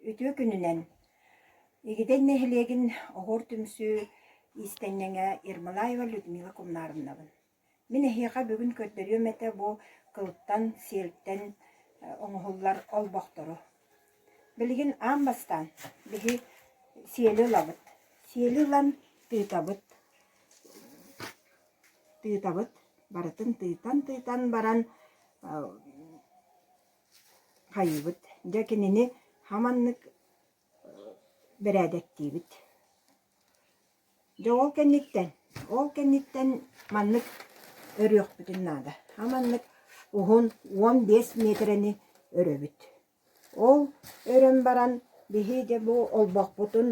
Үтүө күнүнэн! Игидэй нэһилиэгин Оһуор түмсүү иистэнньэҥэ Ермолаева Людмила Кумнаровнабын. Мин эһиэхэ бүгүн көрдөрүөм этэ бу кылтан, сиэлтэн оҥоһуллар олбохтору. Билигин аан бастаан биһи сиэли ылабыт. Сиэли ылан тыытабыт. Тыытабыт. Барытын тыытан-тыытан баран хайыыбыт. Дьэ кинини хаманнык бэрээдэктиибит. Дьэ ол кэнниттэн, ол кэнниттэн маннык өрүөхпүтүн наада. Хаманнык уһун 15 миэтэрэни өрөбүт. Ол өрөн баран биһи дьэ бу олбохпутун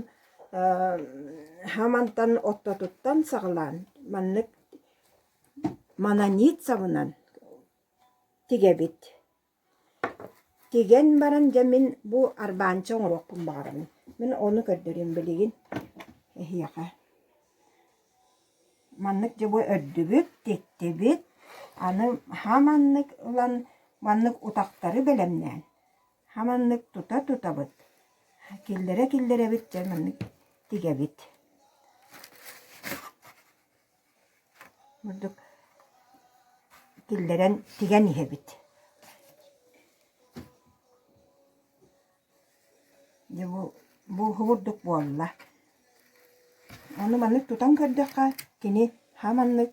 хамантан ортотуттан саҕалаан маннык мананицабынан Тигэбит. Тигэн баран дьэ мин бу арбаанча оҥоруохпун баҕарабын. Мин ону көрдөрүөм билигин эһиэхэ. Маннык дьэ бу өрдүбүт, тиктибит. Аны хаманнык ылан маннык утахтары бэлэмнээн, хаманнык тута тутабыт, киллэрэ-киллэрэбит дьэ маннык тигэбит. Курдук киллэрэн тигэн иһэбит. Дьэ бу бу курдук буолла. Ону маннык тутан көрдөххө кини хаманнык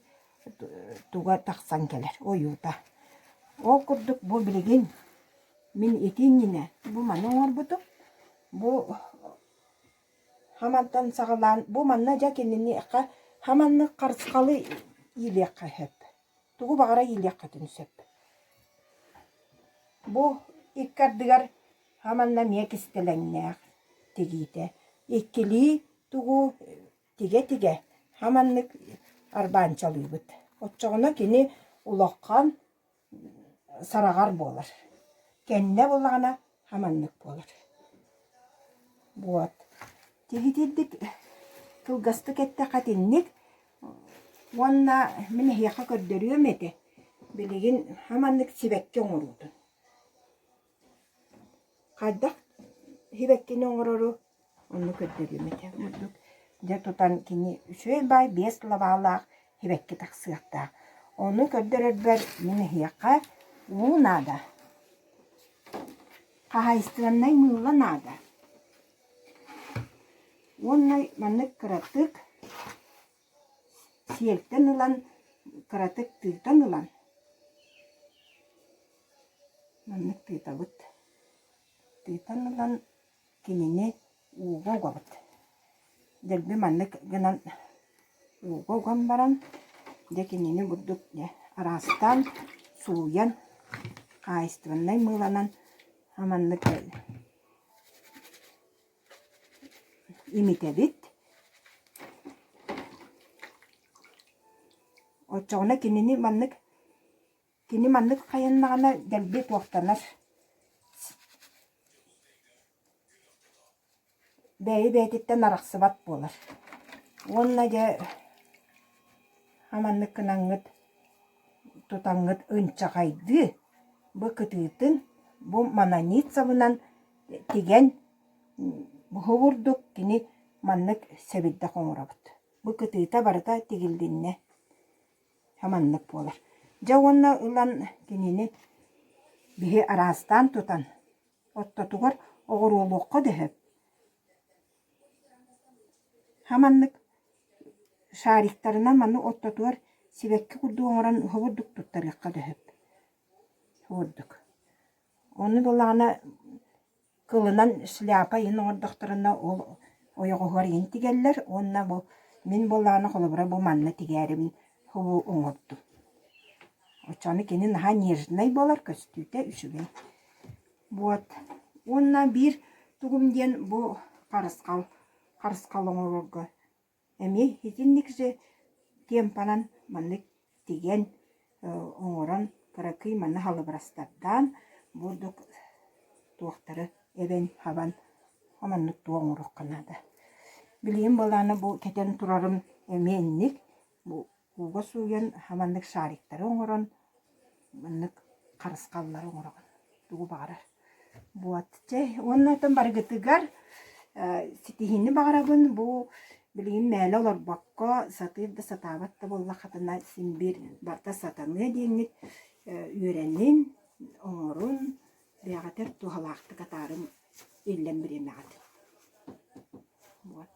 туга тахсан кэлэр ойуута. Ол курдук бу билигин мин ити иннинэ бу маны оҥорбутум. Бу Хамантан саҕалаан бу манна дьэ киниэхэ хаманнык харысхалы иилиэххэ сөп, тугу баҕарар иилиэххитин сөп. Бу икки ардыгар хаманна эмиэ кистэлэҥнээх тигиитэ. Иккилии тугу тигэ-тигэ хаманнык арбаанчалыыбыт. Оччоҕуна кини улахан сараҕар буолар. Кэннэ буоллаҕына хаманнык буолар. Вот. Тигитирдик кылгастык эттэххэ итинник уонна мин эһиэхэ көрдөрүөм этэ билигин хаманнык сибэкки оҥоруутун. Хайдах сибэккини оҥорору Онно көрдөрүөм этэ курдук. Дьэ тутан кини үчүгэй баай биэс лабаалаах сибэкки тахсыахтаах. Ону көрдөрөрбөр мин эһиэхэ уу наада, хаһаайыстыбаннай мыыла наада. Уонна маннык кыратык сиэлтэн ылан, кыратык тыытан ылан маннык тыытабыт. Тыытан ылан Кинини ууга угабыт. Дэлби маннык гынан ууга уган баран, дьэ кинини бурдук дьэ араастаан сууйан, хаһаайыстыбаннай мыыланан маннык имитэбит. Оччоҕуна кинини маннык кини маннык хайыннаҕына дэлби туохтанар Бэйэ-бэйэтиттэн арахсыбат буолар. Уонна дьэ аманнык гынаҥҥыт тутаҥҥыт ынчаҕайдыы бу кытыытын бу мананицабынан тигэн буһугурдук кини маннык сэбирдэх оҥоробут. Бу кытыыта барыта тигилиннэ. Маннык буолар. Дьэ уонна ылан кинини биһи араастаан тутан Ортотугар оҕуруолуохха да сөп. Хаманнык шариктарынан маннык ортотугар сибэкки курдук оҥорон уһугурдук туттарыахха да сөп. Курдук. Ону буоллаҕына кылынан шляпа иһин оҥордохторуна ол ойоҕоһугар иһин тигэллэр уонна бу мин буоллаҕына холобура бу манна тигээрибин хобу оҥордум. Оччоҕуна кини наһаа нежнай буолар, көстүүтэ үчүгэй. Вот. Уонна биир тугум диэн бу харысхал, харысхал оҥорорго эмиэ итинник же темпанан маннык тигэн оҥорон кыракый манна халыбырастардаан бурдук туохтары эбэн хабан маннык туох оҥоруохха наада. Билигин былаана бу кэтэн турарым эмиэ инник бу ууга сууйан маннык шариктары оҥорон маннык харысхаллары оҥороҕун тугу баҕарар. Вот чэ уонна оттон барыгытыгар ситиһиини баҕарабын бу билигин мээлэ олорбокко сатыыр да сатаабат да буоллаххытына син биир барыта сатаныа диэҥҥит үөрэнин, оҥорун, бэйэҕитигэр туһалаахтык атаарыҥ иллэҥ бириэмэҕит. Вот.